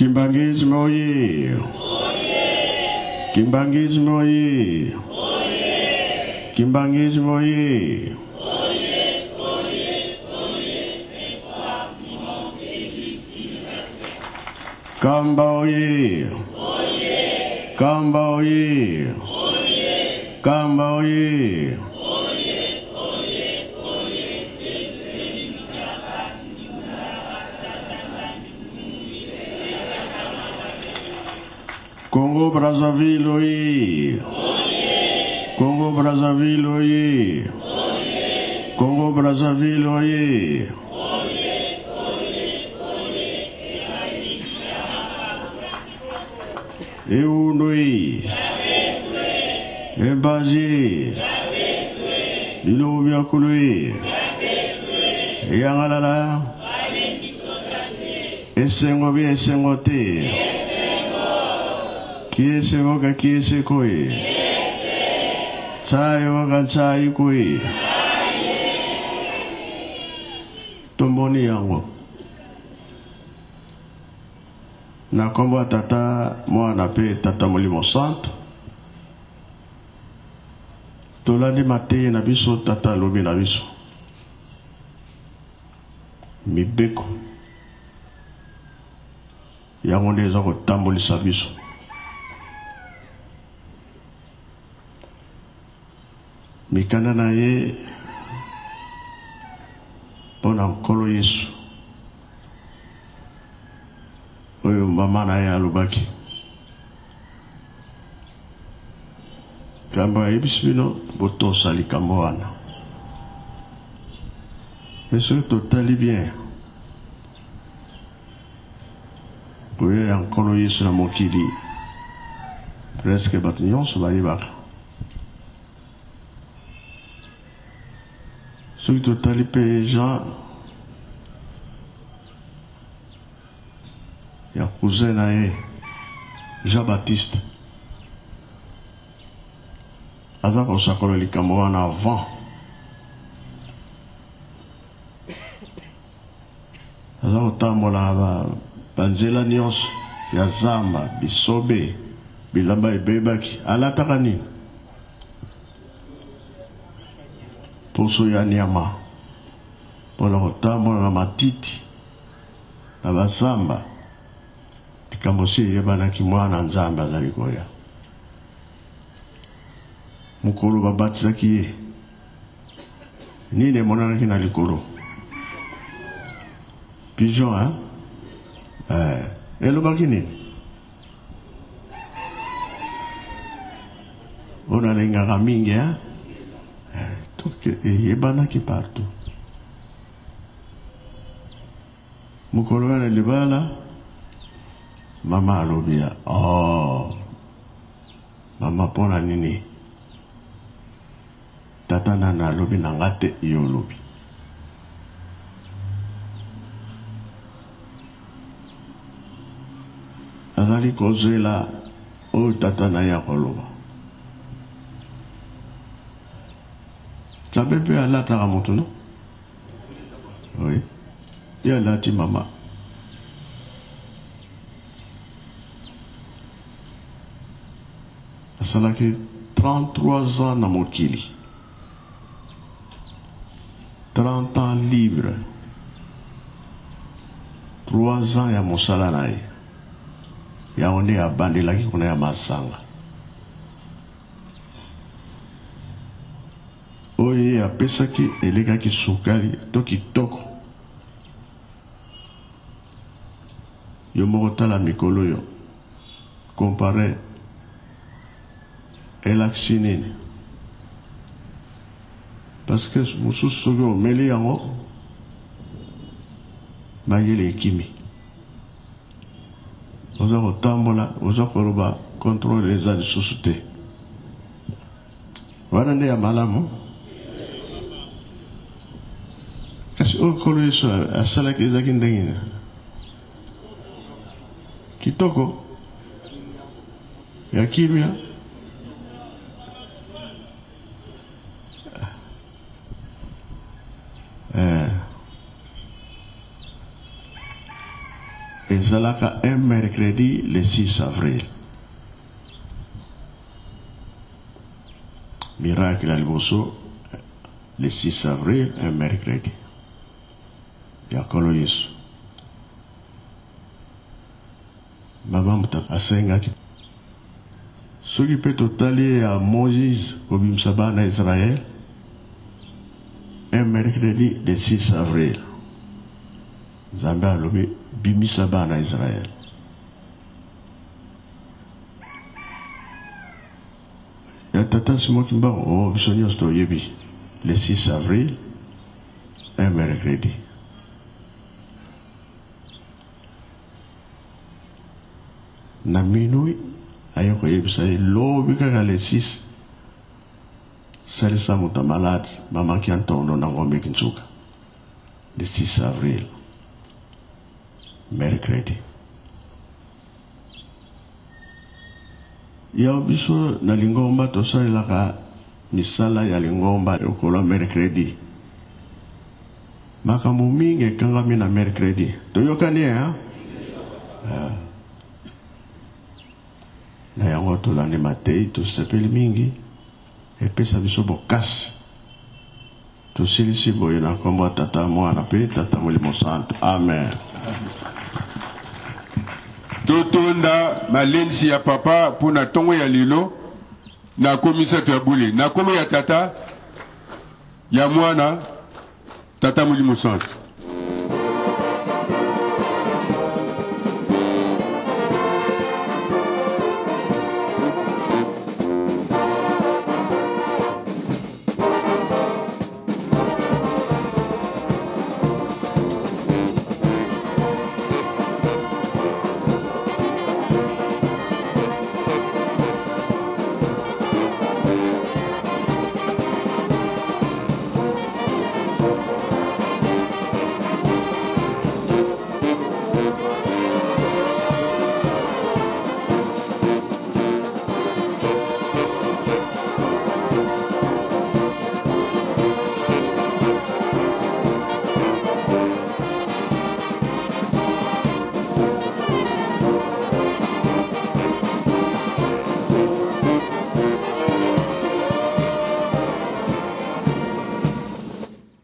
Kimbanguisme oye! Kimbanguisme oye! Kimbanguisme oye! Kamba oye! Kamba oye! Kamba oye! Congo Brazzaville oye! Congo Brazzaville oye! Congo Brazzaville oye! Eunoi Ebazi Biloko bya kulu Eyangalala Esengo bi esengo te Kiese woka kiese koi Tsai woka tsai koi Tomoni yango Na nkombo ya Tata, Mwana mpe Tata Molimo Santu, tolandi mateyi na biso. Tata alobi na biso mibeko yango nde eza kotambolisa biso. Mikanda na ye mpo na Nkolo Yesu oyo mama na ye alobaki kambo ayebisi bino botosa likambo wana. Me soki totali bien koya ya Nkolo Yesu na mokili, presque bato nyonso bayebaka. Soki totali mpe Jean ya cousin na ye Jean Baptiste aza kosakola likambo wana avant aza kotambola na banzela nyonso ya zamba, bisobe, bilamba ebebaki, alataka nini? Poso ya nyama mpona kotambola na matiti na bazamba. Likambo si eyebanaki, mwana Nzambe azali koya. Mokolo babatisaki ye, nini emonanaki na likolo? Pigeon, hein? Eh, elobaki nini? Oyo nalingaka mingi, hein? Eh, donc eyebanaki partout. Mokolo wana libala, mama alobi ya oh, mama mpo na nini tata nana alobi na nga te, yo olobi. Azali kozela oyo tata na ye akoloba. Nzambe mpe alataka moto no? Oui. Ye alati mama. Asalaki 33 ans na mokili. 30 ans libre. 3 ans ya mosala na ye. Yango nde abandelaki kuna ya masanga. Oyo ye apesaki elekaki sukali to kitoko. Yo moko tala mikolo oyo, compare elakisi nini? Parce que mosusu soki omeli yango mayele ekimi, oza kotambola, oza koloba, controle eza lisusu te. Wana nde ya malamu. Kasi oyo Nkolo Yesu asalaki ezalaki ndenge nini? Kitoko ya kimia. Eh. Ezalaka un mercredi le 6 avril. Miracle ya liboso le 6 avril, un mercredi. Ya Nkolo Yesu. Mama moto asengaki. Soki mpe totali ya Moïse kobimisa bana ya Israël, un mercredi le 6 avril. Nzambe alobi bimisa bana Israël. Ya tata Simon Kimbangu, oh biso nyonso toyebi le 6 avril un mercredi. Na minuit aye koyebisa ye lobi kaka le 6 salisa moto ya malade mama Kiantondo na Ngombe Kinsuka. Le 6 avril mercredi. Ya biso na lingomba tosalelaka misala ya lingomba lokolo mercredi. Makambo mingi ekangami na mercredi. Toyokani hein? Ah. Na yango tolandi matei, tosepeli mingi, epesa biso bokasi. Tosilisi boye na nkombo ya Tata, Mwana mpe Tata Molimo Santu. Amen. Totonda malendisi ya Papa mpo na ntongo ya lelo na komisato ya bule na nkombo ya Tata, ya Mwana, Tata Molimo Santu.